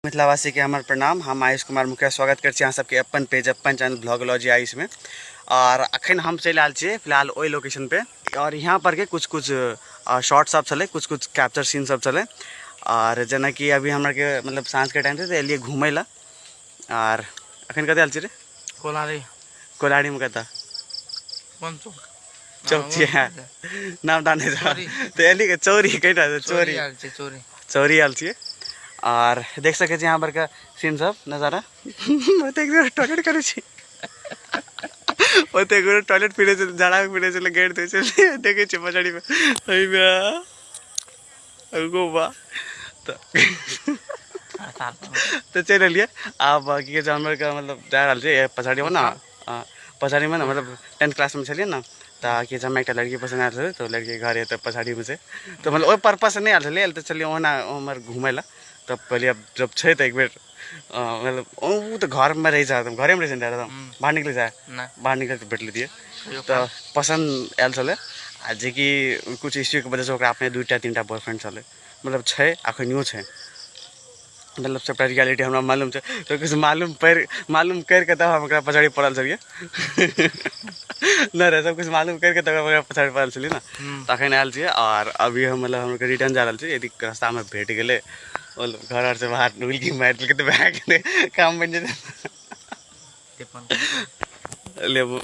मिथिलावासीके हमर प्रणाम। हम आयुष कुमार मुखिया स्वागत करै छी अहाँ सबके अपन पेज, अपन चैनल ब्लॉगोलॉजी आयुष में। और अखन हम चलि आयल छियै फिलहाल ओहि लोकेशन पे, और यहाँ पर के कुछ कुछ शॉर्ट सब छलै, कुछ कुछ कैप्चर सीन सब छलै। और जेनाकि अभी हमरा के मतलब साँझ के टाइम छै तऽ एलियै घूमै लए। और अखन कतऽ आयल छियै रे? कोलारी। कोलारी में कतऽ? कोन चौक? चौक छियै, नाम दान नहि चौरी। तऽ एली चौरी कहिटा चौरी। आयल छियै, चौरी। चौरी आयल छियै। और देख सकै छी यहाँ पर के सीन सब नजारा। ओते एक बेर टॉयलेट करै छी, ओते एक बेर टॉयलेट फिरे छै, झाड़ा फिरे छै, गेट दै छै, देखै छियै पछाड़ी में एहिमे गो बा। तऽ चलि एलियै। आब की कहै छै, हमर के मतलब जा रहल छियै पछाड़ीमे ने, पछाड़ीमे ने, मतलब टेंथ क्लासमे छलियै ने तऽ की कहै छै, हमरा एकटा लड़की पसन्द आयल छलै, तऽ लड़कीके घर एतऽ पछाड़ीमे छै। तऽ मतलब ओहि पर्पससँ नहि आयल छलियै, आयल तऽ छलियै ओहिना उम्हर घुमय लए। तब कहलियै आब जब छै तऽ एक बेर मतलब ओ तऽ घरमे रहै छै, घरेमे रहै छै ने, बाहर निकलै छै? नहि। बाहर निकलै तऽ भेट लेतियै। तऽ पसन्द आयल छलै, आ जेकि कुछ इश्यूके वजहसँ ओकरा अपने 2टा 3टा बॉयफ्रेंड छलै, मतलब छै, अखनियो छै। मतलब सबटा रियलिटी हमरा मालूम छै, तऽ किछु मालूम पड़ि मालूम करि कऽ तब हम ओकरा पछाड़ी पड़ल छलियै। नहि रे, सब किछु मालूम करि कऽ तब ओकरा पछाड़ी पड़ल छलियै ने। तऽ अखन आयल छियै आओर अभी हम मतलब हम रिटर्न जा रहल छी। यदि रास्तामे भेट गेलै, मतलब घर आरसँ बाहर डुलकी मारि देलकै तऽ भए गेलै, काम बनि जेतै। लेबू।